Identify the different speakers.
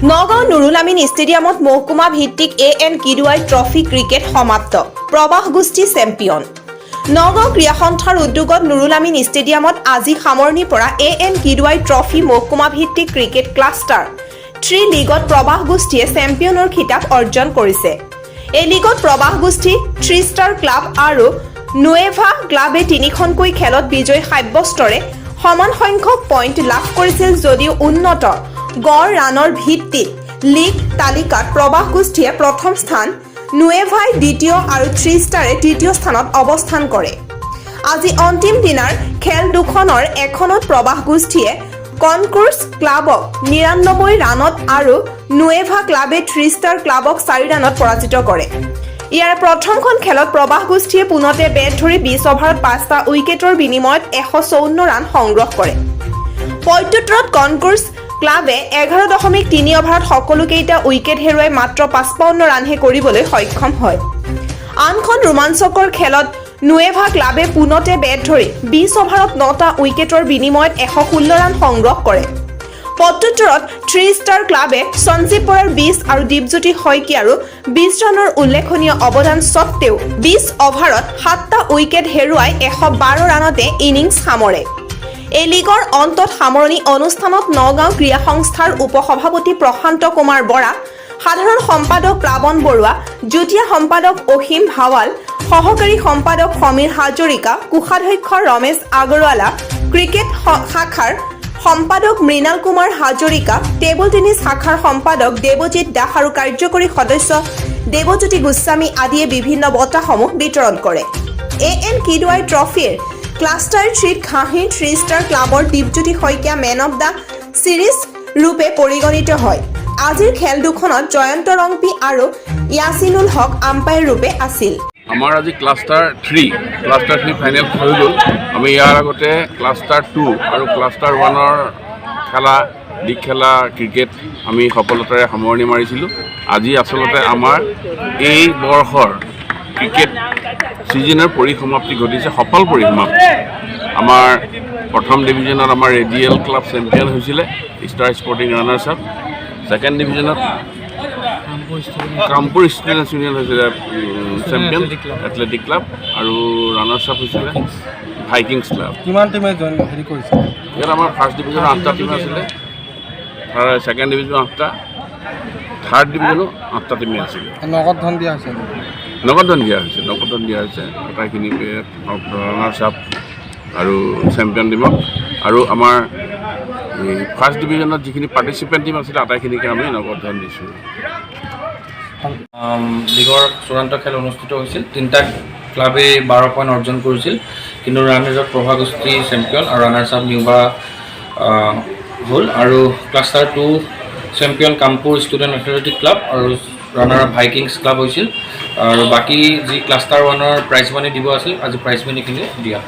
Speaker 1: নগাঁও নুৰুল আমিন ষ্টেডিয়ামত মহকুমা ভিত্তিক এ এন কিডুৱাই ট্ৰফী ক্ৰিকেট সমাপ্ত, প্ৰবাহ গোষ্ঠী চেম্পিয়ন। নগাঁও ক্ৰীড়া সন্থাৰ উদ্যোগত নুৰুল আমিন ষ্টেডিয়ামত আজি সামৰণি পৰা এ এন কিডুৱাই ট্ৰফী মহকুমা ভিত্তিক ক্ৰিকেট ক্লাষ্টাৰ থ্ৰী লীগত প্ৰবাহ গোষ্ঠীয়ে চেম্পিয়নৰ খিতাপ অৰ্জন কৰিছে। এই লীগত প্ৰবাহ গোষ্ঠী, থ্ৰী ষ্টাৰ ক্লাব আৰু নুৱেভা ক্লাবে তিনিখনকৈ খেলত বিজয়ী সাব্যস্তৰে সমান সংখ্যক পইণ্ট লাভ কৰিছিল যদিও উন্নত গড় ৰানৰ ভিত্তিত লীগ তালিকাত প্ৰবাহ গোষ্ঠীয়ে প্ৰথম স্থান, নুৱেভাই দ্বিতীয় আৰু থ্ৰী ষ্টাৰে তৃতীয় স্থানত অৱস্থান কৰে। আজি অন্তিম দিনাৰ খেল দুখনৰ এখনত প্ৰবাহ গোষ্ঠীয়ে কনকৰ্ছ ক্লাবক 99 ৰানত আৰু নুৱেভা ক্লাবে থ্ৰী ষ্টাৰ ক্লাবক 4 ৰানত পৰাজিত কৰে। ইয়াৰ প্ৰথমখন খেলত প্ৰবাহ গোষ্ঠীয়ে পোনতে বেট ধৰি 20 অভাৰত পাঁচটা উইকেটৰ বিনিময়ত 154 ৰান সংগ্ৰহ কৰে। প্ৰত্যুত্তৰত কনকৰ্ছ ক্লাবে 11.3 অভাৰত সকলোকেইটা উইকেট হেৰুৱাই মাত্ৰ 55 ৰানহে কৰিবলৈ সক্ষম হয়। আনখন ৰোমাঞ্চকৰ খেলত নুৱেভা ক্লাবে পোনতে বেট ধৰি 20 অভাৰত নটা উইকেটৰ বিনিময়ত 116 ৰান সংগ্ৰহ কৰে। প্ৰত্যুত্তৰত থ্ৰী ষ্টাৰ ক্লাবে সঞ্জীৱ বৰাৰ 20 আৰু দীপজ্যোতি শইকীয়াৰো 20 ৰানৰ উল্লেখনীয় অৱদান সত্ত্বেও 20 অভাৰত সাতটা উইকেট হেৰুৱাই 112 ৰানতে ইনিংছ সামৰে। এই লীগৰ অন্তত সামৰণি অনুষ্ঠানত নগাঁও ক্ৰীড়া সংস্থাৰ উপসভাপতি প্ৰশান্ত কুমাৰ বৰা, সাধাৰণ সম্পাদক প্লাৱন বৰুৱা, যুটীয়া সম্পাদক অসীম ভাৱাল, সহকাৰী সম্পাদক সমীৰ হাজৰিকা, কোষাধ্যক্ষ ৰমেশ আগৰৱালা, ক্ৰিকেট শাখাৰ সম্পাদক মৃণাল কুমাৰ হাজৰিকা, টেবুল টেনিছ শাখাৰ সম্পাদক দেৱজিৎ দাস আৰু কাৰ্যকৰী সদস্য দেৱজ্যোতি গোস্বামী আদিয়ে বিভিন্ন বঁটাসমূহ বিতৰণ কৰে। এ এন কিডুৱাই ট্ৰফীৰ ক্লাষ্টাৰ থ্ৰীত ঘাঁহিৰ থ্ৰী ষ্টাৰ ক্লাবৰ Dipjyoti Saikia man of the series ৰূপে পৰিগণিত হয়। আজিৰ খেল দুখনত জয়ন্ত ৰংপি আৰু য়াছিনুল হক আম্পায়াৰ ৰূপে আছিল।
Speaker 2: আমাৰ আজি ক্লাষ্টাৰ থ্ৰী ফাইনেল হৈ গ'ল। আমি ইয়াৰ আগতে ক্লাষ্টাৰ টু আৰু ক্লাষ্টাৰ ওৱানৰ খেলা, লীগ খেলা ক্ৰিকেট আমি সফলতাৰে সামৰণি মাৰিছিলোঁ। আজি আচলতে আমাৰ এই বৰ্ষৰ ক্ৰিকেট ছিজনৰ পৰিসমাপ্তি ঘটিছে, সফল পৰিসমাপ্তি। আমাৰ প্ৰথম ডিভিজনত আমাৰ ৰেডিয়েল ক্লাব চেম্পিয়ন হৈছিলে, star sporting runners up. Second ডিভিজনত কামপুৰ students union হৈছিলে চেম্পিয়ন, এথলেটিক ক্লাব, আৰু ৰানাৰ্ছ আপ হৈছিলে ভাইকিংছ ক্লাব।
Speaker 3: কিমান টিমে জইন হেৰি কৰিছে?
Speaker 2: ইয়াত আমাৰ ফাৰ্ষ্ট ডিভিজনৰ আঠটা টিম আছিলে, ছেকেণ্ড ডিভিজন আঠটা, থাৰ্ড ডিভিজনো আঠটা টিমেই আছিলে।
Speaker 3: নগদ ধন দিয়া হৈছে?
Speaker 2: নগদ ধন দিয়া হৈছে, নগদ ধন দিয়া হৈছে আটাইখিনি ৰানাৰ্ছ আপ আৰু চেম্পিয়ন টিমক। আৰু আমাৰ এই ফাৰ্ষ্ট ডিভিজনত যিখিনি পাৰ্টিচিপেণ্ট টিম আছিলে, আটাইখিনিকে আমি নগদ ধন দিছোঁ।
Speaker 4: লীগৰ চূড়ান্ত খেল অনুষ্ঠিত হৈছিল। তিনিটা ক্লাবেই 12 পইণ্ট অৰ্জন কৰিছিল, কিন্তু ৰান ৰেটত প্ৰভা গোষ্ঠী চেম্পিয়ন আৰু ৰানাৰ্ছ আপ নিউবা হ'ল। আৰু cluster two champion Kampur student athletic club আৰু ৰানাৰ আপ ভাইকিংছ ক্লাব হৈছিল। আৰু বাকী যি ক্লাষ্টাৰ ওৱানৰ প্ৰাইজ মানি দিব আছিল, আজি প্ৰাইজ মানিখিনি দিয়া